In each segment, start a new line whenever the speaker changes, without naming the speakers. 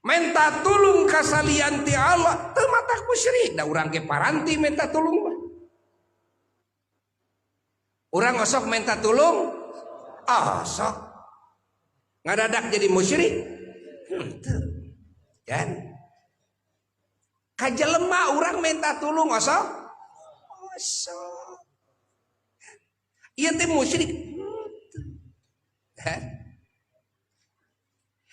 Minta tulung ka salian ti Allah teu matak musyrik. Da urang ge paranti minta tulung mah. Urang osok minta tulung? Osok. Ngadadak jadi musyrik? Henteu. Kan? Ka jelema urang minta tulung osok? Osok. Ieu teh musyrik. Henteu.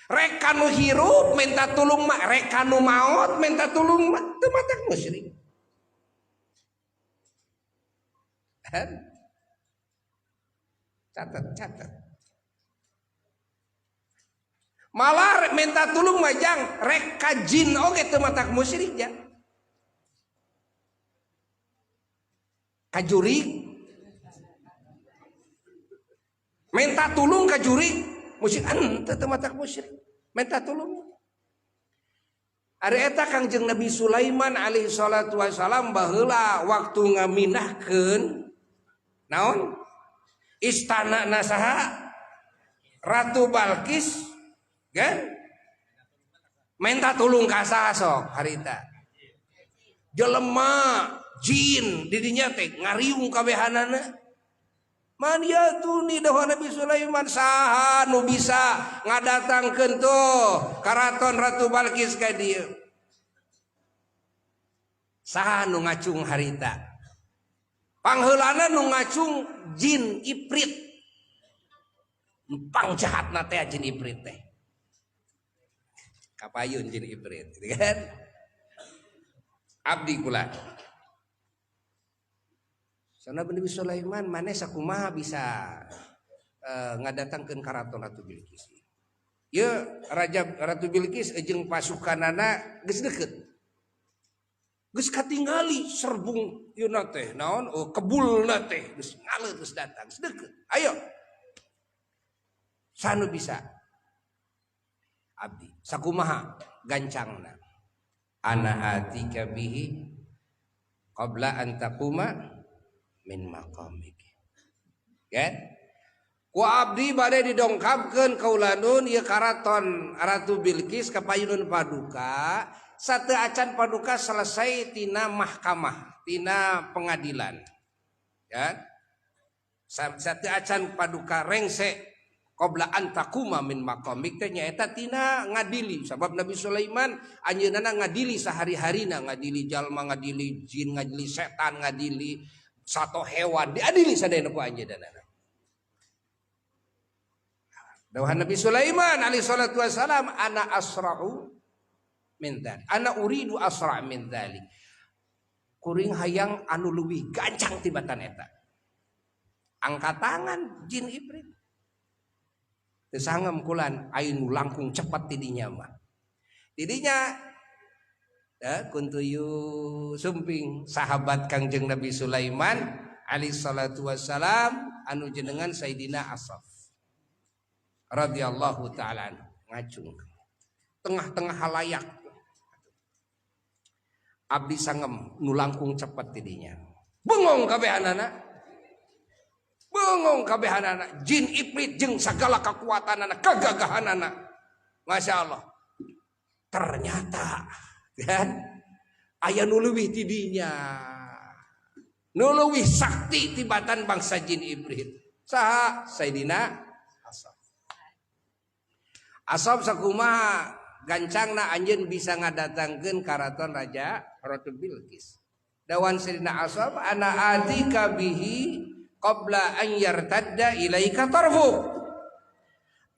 Rek kanu hirup minta tulung mah, rek kanu maot minta tulung mah, teu matak musyrik. Catat, catat. Malah rek minta tulung mah jang, rek ka jin oge teu matak musyrik jang. Ka jurig. Minta tulung ka jurig. Musyrik ente teu matak musyrik. Minta tulung. Ari eta Kangjeng Nabi Sulaiman alaihi salatu wasalam baheula waktu ngaminahkeun naon? Istana saha? Ratu Balkis, kan? Minta tulung ka saha sok harita? Jelema jin di dinya teh ngariung kabehanana. Man yatuni dawa Nabi Sulaiman saha nu bisa ngadatangkeun tuh karaton Ratu Balkis ka dieu. Saha nu ngacung harita? Pangheulana nu ngacung jin ifrit. Pangjahatna teh jin ifrit teh. Kapayun jin ifrit, gitu kan? Abdi kula. Sana Nabi Sulaiman maneh sakumaha bisa ngadatangkeun karaton Ratu Bilqis. Ieu Raja Ratu Bilqis jeung pasukanana geus deukeut. Geus katingali serbung ieu na teh naon? Oh, kebulna teh geus ngaleut geus datang, geus deukeut. Ayo. Sanu bisa. Abdi sakumaha gancangna. Ana atika bihi qabla an taquma min maqamik. Kan? Ku abdi bade didongkapkeun kaulanun ieu karaton Ratu Bilqis ka payunun paduka, sateu acan paduka selesai tina mahkamah, tina pengadilan. Kan? Sateu acan paduka rengse qabla an taquma min maqamik teh nyaeta tina ngadili, sabab Nabi Sulaiman anjeunna ngadili sahari-harina, ngadili jalma, ngadili jin, ngadili setan, ngadili satu hewan diadili sadayana ku anjeunna. Dawuhan Nabi Sulaiman alaihi salatu wasalam, ana asra'u min dzalik, ana uridu asra' min dzalik. Kuring hayang anu leuwih gancang tibatan eta. Angkat tangan jin ifrit. Teu sangem kulan ayeuna langkung cepat tidinya mah. Tidinya kuntuyu sumping sahabat Kangjeng Nabi Sulaiman alaihi salatu wassalam anu jenengan Sayyidina Asaf radhiyallahu taala anhu ngacung tengah-tengah halayak. Abdi sangem nu langkung cepet tidinya. Bengong kabehanana. Bengong kabehanana jin ifrit jeung sagala kekuatanana kegagahanana. Masya Allah. Ternyata kan aya nu leuwih tidinya, nu leuwih sakti tibatan bangsa jin ifrit. Saha? Sayyidina Asaf. Asaf sakumaha gancangna anjeun bisa ngadatangkeun karaton Raja Ratu Bilqis. Dawan Sayyidina Asaf, ana atika bihi qabla an yartadda ilaika tarfuk.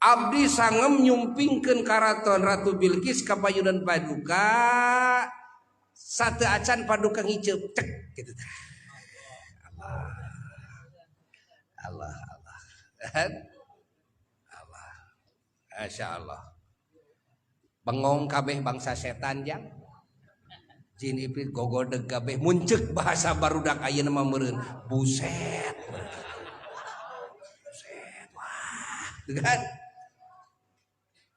Abdi sangem nyumpingkeun karaton Ratu Bilqis ka payunan paduka sateu acan paduka ngiceup cek gitu. Allah Allah Allah Allah. Masya Allah. Bengong kabeh bangsa setan jang. Jin iblis gogodeg kabeh muncek bahasa barudak ayeuna mah meureun. Buset. Buset. Wah, gitu kan?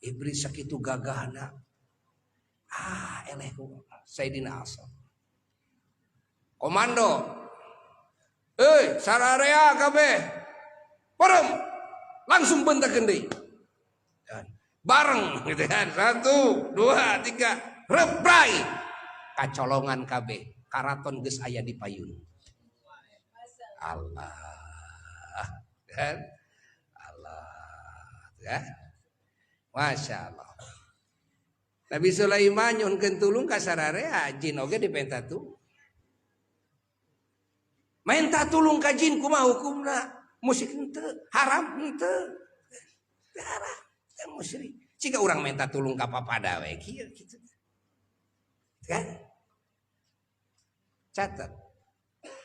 Iblis sakitu gagahna. Ah, eleh ku Sayyidina Asaf. Komando. Hei, sararea kabeh. Parem. Langsung bentakeun deui. Bareng gitu kan. 1, 2, 3, reprai. Kacolongan kabeh. Karaton geus aya di payun. Allah. Kan? Allah. Ya. Masya Allah. Nabi Sulaiman nyuhunkeun tulung ka sararea jin oge dipenta tulung. Minta tulung ka jin kumaha hukumna? Musyrik henteu, haram henteu. Haram, teu musyrik. Jika urang minta tulung ka papada we kieu kitu. Kan? Catat.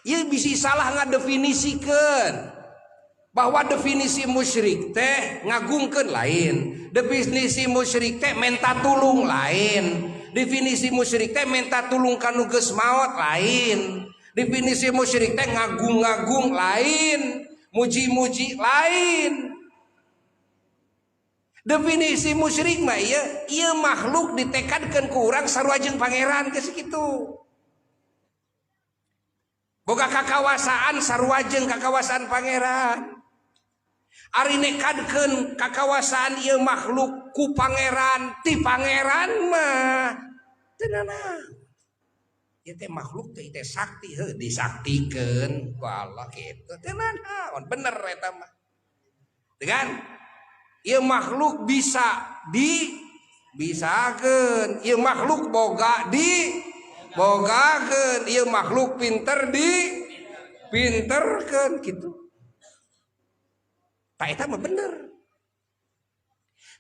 Ieu bisi salah ngadefinisikeun. Bahwa definisi musyrik teh ngagungkeun lain, definisi musyrik teh minta tulung lain, definisi musyrik teh minta tulung ka nu geus maot lain, definisi musyrik teh ngagung-ngagung lain, muji-muji lain. Definisi musyrik mah ieu makhluk ditekadkeun ku urang sarua jeung pangeran geus kitu. Boga kakawasaan sarua jeung kakawasaan pangeran. Ari nekadkeun kakawasaan ieu makhluk ku pangeran ti pangeran mah teu nanaon. Ieu teh makhluk teh teh sakti heuh disaktikeun ku Allah kitu teu nanaon bener eta mah. Dengan ieu makhluk bisa di bisakeun, ieu makhluk boga di bogakeun, ieu makhluk pinter di pinterkeun kitu. Tak eta mah bener.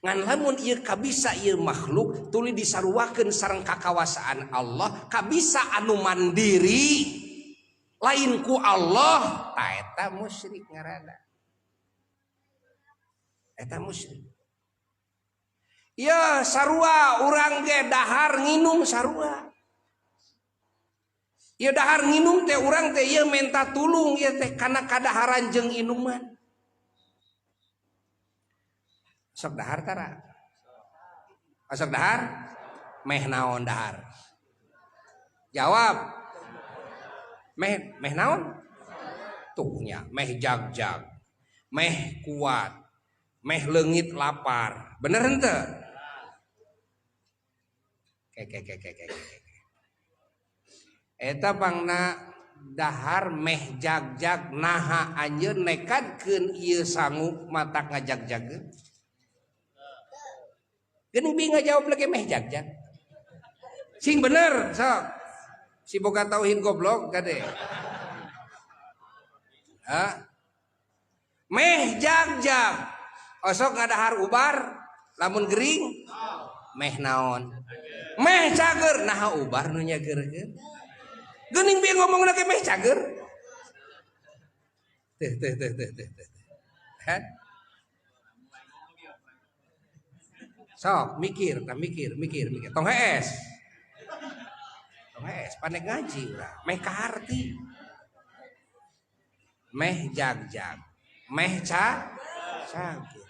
Ngan lamun ieu kabisa ieu makhluk tuluy disaruakeun sareng kakawasaan Allah, kabisa anu mandiri lain ku Allah, ta eta musyrik ngaranna. Eta musyrik. Ya sarua urang ge dahar nginum sarua. Ieu dahar nginum teh urang teh ieu menta tulung ieu teh kana kadaharan jeung inuman. Sok dahar tara? Sok dahar? Meh naon dahar? Jawab. Meh naon? Tuhnya meh jag-jag, meh kuat, meh leungit lapar. Bener henteu? Ke ke ke ke ke. Eta pangna dahar meh jag-jag naha anjeun nekadkeun ieu sangu matak ngajag-jagkeun. Geuning bi ngajawab lagi meh jag-jag. Sing bener sok. Si boga tauhid goblok kade. Hah? Meh jag-jag. Osok ngadahar ubar lamun gering meh naon? Meh cager naha ubar nu nyageurkeun. Geuning bi ngomongna ge meh cager. Teh teh teh teh teh teh. Hah? Sok mikir, tah mikir, mikir, mikir. Tong hees. Tong hees panek ngaji urang. Meh kaharti. Meh jag-jag. Meh cager.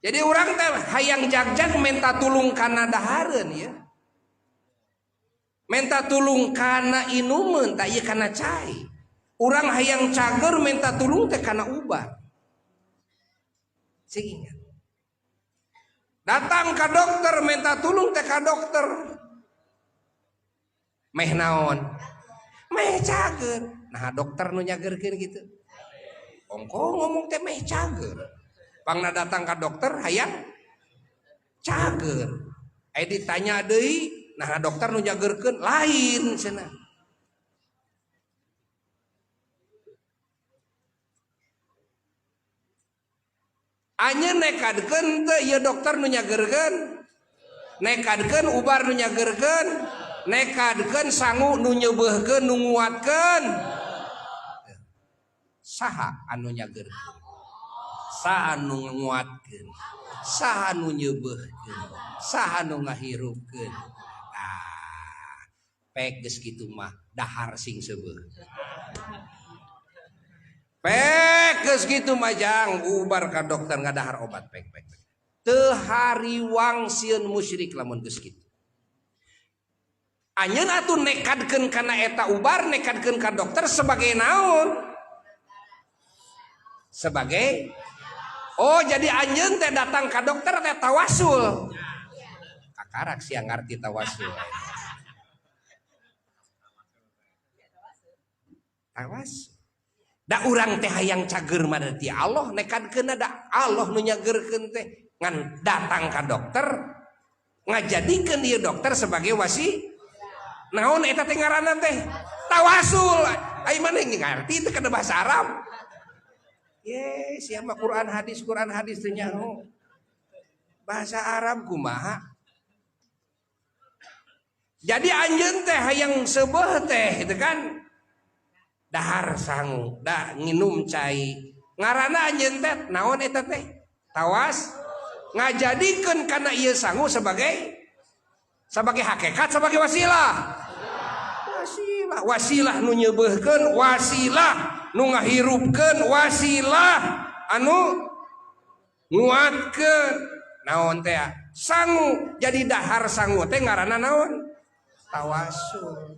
Jadi urang teh hayang jag-jag minta tulung kana dahareun ya. Minta tulung kana inumeun tah ieu kana cai. Urang hayang cager minta tulung teh kana ubar. Sing ingat. Datang ke dokter minta tulung teh ka dokter. Meh naon? Meh cager. Nah dokter nu nyagerkeun kitu. Ongko ngomong teh meh cager. Pangna datang ka dokter hayang cager. Aya ditanya deui, nah dokter nu nyagerkeun lain cenah. Anjeun nekadkeun teu ieu dokter nu nyagerkeun, nekadkeun ubar nu nyagerkeun, nekadkeun sangu nu nyeubeuhkeun nu nguatkeun. Saha anu nyagerkeun? Saha anu nguatkeun? Saha anu nyeubeuhkeun? Saha anu ngahirupkeun? Ah, pek geus kitu mah dahar sing seubeuh. Pek geus kitu mah jang ubar ka dokter ngadahar obat pek pek. Teu hariwang sieun musyrik lamun geus kitu. Anjeun atuh nekadkeun kana eta ubar, nekadkeun ka dokter sebagai naon? Sebagai Oh, jadi anjeun teh datang ka dokter teh tawasul. Kakarak sia ngarti tawasul. Tawasul. Da urang teh hayang cager mah ti Allah nekadkeun da Allah nu nyagerkeun teh ngan datang ka dokter ngajadikeun ieu dokter sebagai wasi. Naon eta teh ngaranna teh? Tawasul. Ai maneh ngarti teh kana bahasa Arab. Ye, siapa Quran hadis teh nyaho. Bahasa Arab kumaha? Jadi anjeun teh hayang seubeuh teh gitu kan. Dahar sangu, dah nginum cai. Ngaranna anjeun teh naon eta teh? Tawas ngajadikeun kana ieu sangu sebagai hakikat, sebagai wasilah. Wasilah, wasilah nu nyeubeuhkeun, wasilah nu ngahirupkeun, wasilah anu nguatkeun. Naon teh? Sangu. Jadi dahar sangu teh ngaranna naon? Tawasul.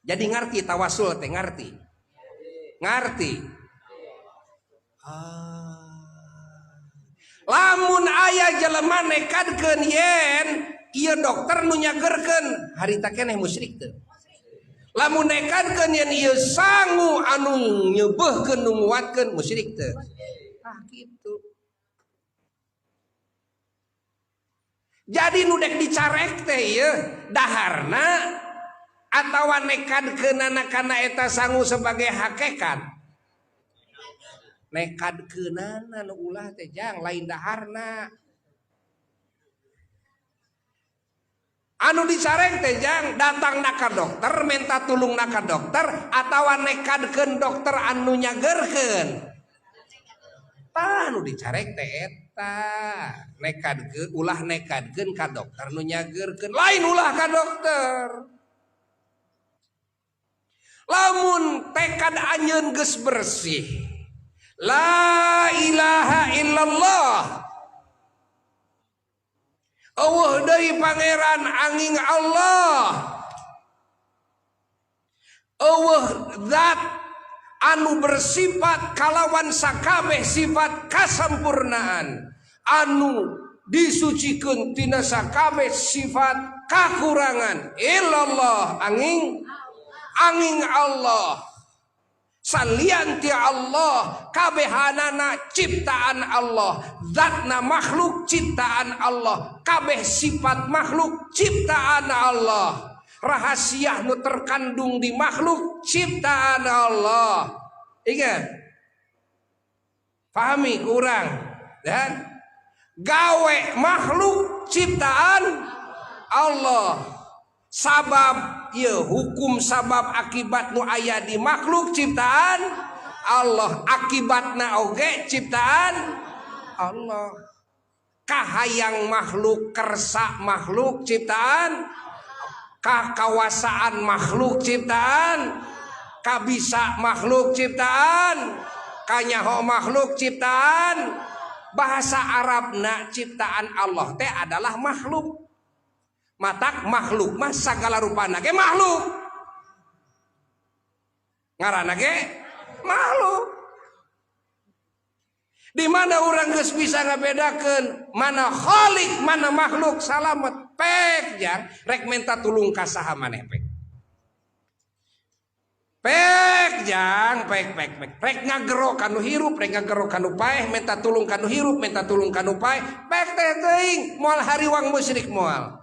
Jadi ngarti tawasul teh, ngarti. Ngarti. Lamun aya jelema nekadkeun yen ieu dokter nu nyagerkeun harita keneh musyrik teu. Lamun nekadkeun yen ieu sangu anu nyeubeuhkeun nu nguatkeun musyrik teu. Ah kitu. Jadi nu dek dicarek teh ieu daharna atawa nekadkeunana kana eta sangu sebagai hakikat. Nekadkeunana nu ulah teh jang lain daharna. Anu dicarek teh jang datang naka dokter minta tulung naka dokter atawa nekadkeun dokter anu nyagerkeun. Tah nu dicarek teh eta nekadkeun ulah nekadkeun ka dokter nu nyagerkeun lain ulah ka dokter. Lamun tekad anjeun geus bersih la ilaha illallah eueuh deui pangeran angin Allah eueuh zat anu bersifat kalawan sakabeh sifat kasampurnaan anu disucikeun tina sakabeh sifat kakurangan illallah angin angin Allah salian ti Allah kabehanana ciptaan Allah zatna makhluk ciptaan Allah kabeh sifat makhluk ciptaan Allah rahasia nu terkandung di makhluk ciptaan Allah. Ingat, pahami kurang dan gawe makhluk ciptaan Allah. Sabab ya hukum sabab akibat nu aya di makhluk ciptaan Allah akibatna oge ciptaan Allah. Kahayang makhluk kersa makhluk ciptaan kakawasaan makhluk ciptaan kabisa makhluk ciptaan kanyaho makhluk ciptaan. Bahasa Arabna ciptaan Allah teh adalah makhluk. Matak makhluk mah sagala rupana ge makhluk. Ngaranna ge makhluk. Di mana urang geus bisa ngabedakeun mana khalik mana makhluk salamet pek jang rek menta tulung ka saha maneh pek. Pek jang pek pek pek rek ngagero ka nu hirup rek ngagero ka nu paeh menta tulung ka nu hirup menta tulung ka nu paeh pek teh teuing moal hariwang musyrik moal.